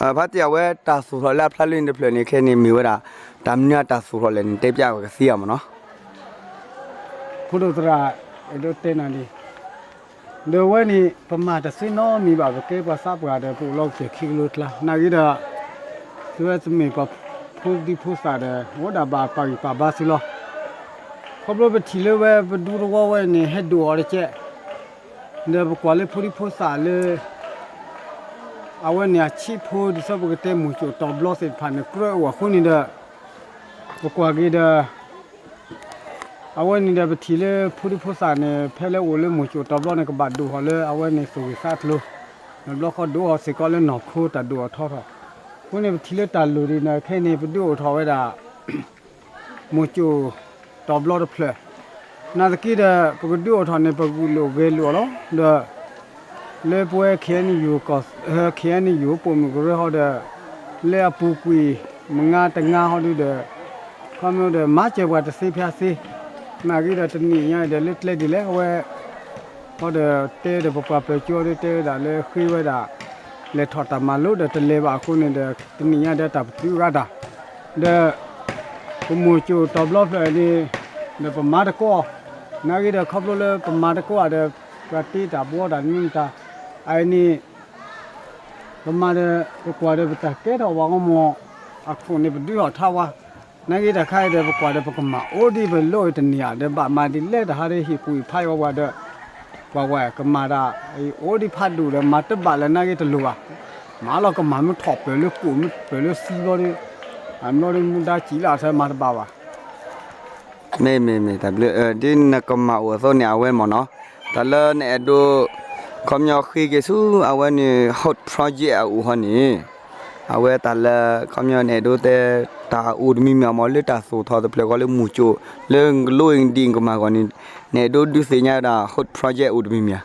ဖါတံၢ် အဝဲတၢ်သူၣ်ထီၣ်လၢအဖျါလၢန့ၣ်တဖျၢၣ်န့ၣ် ခဲအံၤန့ၣ်မ့ၢ်ဝဲဒၣ် တၢ်မနုၤအတၢ်သူၣ်ထီၣ်လဲၣ်န့ၣ် တဲပၠးဝဲကသ့ဧါမ့ၢ်နီၤ. ဖိဒိၣ်သရၣ် အဲၣ်ဒိးတဲနၤလံ, ဒီးအဝဲန့ၣ် ပမၤတသ့နီတမံၤဘၣ် ပကဲပှၤသးပှၢ်ဒီး ပအိၣ်လီၤကတၢၢ်ခံကလိကျါ နာ်ဂ့ၤဒီး သုဝဲတမ့ၢ်ပှၤဖိဒံဖိသၣ်ဒီး အိၣ်ဒၣ်ဘၣ်ပာ်ဂံၢ်ပာ်ဘါသုလီၤ. ခီဖျိပထံၣ်လၢဝဲပဒူသဝီဝဲန့ၣ် ဟဲဒိၣ်အီၤတကဲး, ဒီးပကွၢ်လၢဖိဒံဖိသၣ်လၢ အဝဲန့ၣ်အဆံးဖိ ဒ်သိးပကတဲမူၢ်ကၠိၣ်တီၤဘျီသ့ၣ်တဖၣ်န့ၣ် ကြၢးအိၣ်အဃိန့ၣ်ဒီး ပကွၢ်က့ၤဒီး အဝဲန့ၣ်ဒီးပထံၣ်လၢဖိဒံဖိသၣ်န့ၣ် ဖဲလၢအိၣ်လၢမူၢ်ကၠိၣ်တီၤဘျီန့ၣ် ကဘၣ်ဒိၣ်ထီၣ်လၢအဝဲန့ၣ်သူၣ်ဂ့ၤသးကျိၤ, တဘျီဃီဒိၣ်ထီၣ်စ့ၢ်ကီးလၢနီၢ်ခိတၢ်ဒိၣ်ထီၣ်ထီထီၣ်, အဃိန့ၣ်ပထံၣ်လၢတၢ်လိၣ်ဒ်န့ၣ် ခဲအံၤန့ၣ် ပဒုးအိၣ်ထီၣ်ဝဲဒၣ် မူၢ်ကၠိၣ်တီၤဘျီတဖျၢၣ်, နာ်သက့ဒီး ပကဒုးအိၣ်ထီၣ်န့ၣ် ပဂုာ်လိာ်ဂဲၤလိာ်အီၤလီၤ. ဒီး လၢပဝဲ ခ့ၣ်အဲၣ်ယူၣ် ပိာ်မုၣ်ကရၢဟီဒီး လၢအပူၤကွံာ် မုၢ်နံၤတနံၤဟီဒုဒီး ခီဖျိဒီး မၤစၢၤပှၤတသ့ဖဲသ့, နာ်သက့ဒီး တနံၤညါဒီး လၢကျဲဒ်လဲၣ် အဝဲ ဟီဒီး တဲဒီးပပှၤပၢၤကၠိဒီး တဲဝဲဒၣ်လၢဃ့ဝဲဒၣ် လဲၤထီၣ်တၢ်မၤလိဒီးတလဲၤဘၣ်အဃိန့ၣ်ဒီး တနံၤညါဒီးတၢ်ပတုာ်ဂၤတၢ် ဒီး ပမူၢ်ကၠိၣ်တီၤဘျီဖျၢၣ်န့ၣ် ဒီးပမၤတကိးအီၤ, နာ်သက့ဒီး ခီဖျိလၢပမၤတကိးအီၤဒီး ပှၤတ့တၢ်ဘှီတၢ်န့ၣ်မတၤ, အအံၤန့ၣ် ပမၤဒီး ပကွၢ်ဒီးပတၢ်ကဲထီၣ်ဝဲအဂီၢ်မး အခိၣ်န့ၣ် ပဒုးထီၣ်ထါဝဲ, နာ်သက့တၢ်ခါအံၤဒီး ပကွၢ်ဒီးပကမၤအိၣ်ဒ်ပလိၣ်အံၤတန့ၢ်ဧါ ဒီးဘၣ်မၤဒ်လဲၣ်တဟါဒီး ဟ့ၣ်ကူၣ်ဖးယံၤဝဲဒီး ကွၢ်ဝဲ ကမၤတၢ် အိၣ်ဒံးဖးဒိၣ်ဒီး မၤတဘၣ်လၢၤနာ်သက့တလိၣ်ဘၣ်, မၤလီၤကမၤမ့ၢ်ထီၣ်ပၢၢ်လၢကိၣ်မ့ၢ်ပၢၢ်လၢသံဘျီဒီး အဘျီဒီးမူဒါစံးလၢအဆၢမၤတဘၣ်ဘၣ်. မ့ၢ်မ့ၢ်မ့ၢ် တၢ်ဘျုး ဒ်နကမၤအိၣ်အသိးန့ၣ် အဝဲမ့ၢ်နီၤ, တၢ်လၢနအဲၣ်ဒိး ခီပညီဃ့က့ၤဆူအဝဲန့ၣ် Hope Project အအိၣ်ဟီန့ၣ် အဝဲတၢ်လၢ ခီပညီနအဲၣ်ဒိးတဲ တၢ်အိၣ်တမံၤမံၤမ့ၢ်လၢတၢ်သိၣ်ထီၣ်တဖျၢၣ်ဃီလၢမူၢ်ကၠိၣ် လၢကလိအံၤဒ်နကမၤဂီၢ်န့ၣ် နအဲၣ်ဒိးဒုးသ့ၣ်ညါဝဲဒၣ် Hope Project အိၣ်တမံၤမံၤဧါ.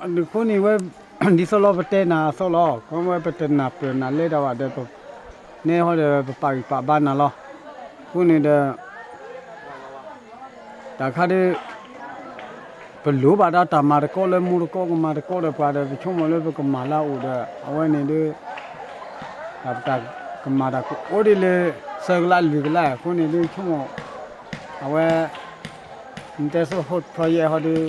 အဃိန့ၣ်ဝဲ ဒ်သိးလီၤပတဲနၤအသိးလီၤ ခီဝဲပတနၢ်ပၢၢ်နၤလဲၤတၢ်ဘၣ်ဒီး နဲဟီဒီးပပာ်ဂံၢ်ပာ်ဘါနၤလီၤ. အဃိန့ၣ်ဒီး တၢ်ခါဒ် ပလိၣ်ဘၣ်ဒီးတၢ်မၤတကိးလၢမူတကိးကမၤတကိးဒီးပှၤဒီး ပဆိကမိၣ်လၢပကမၤလၢအအိၣ်ဒီး အဝဲန့ၣ်ဒ် တၢ်ပတၢ်ကမၤတၢ်ကအိၣ်ဒ်လၢ သၢကလးလွံၢ်ကလးအဃိန့ၣ်ဒ်ဆိကမိၣ် အဝဲ နတဲသိး Hope Project ဟီဒ်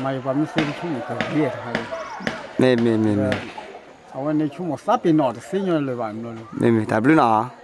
မၤယပှၤမ့ၢ်သ့ဆိကမိၣ်ကဂ့ၤတခါဒ် မ့ၢ်မ့ၢ်မ့ၢ်မ့ၢ် အဝဲန့ၣ်ဆိကမိၣ်သးပ့ၤနီၣ်တသ့ညီလၢၤဘၣ်မ့ၢ်လၢ မ့ၢ်မ့ၢ်တၢ်ဘျုးနီၤ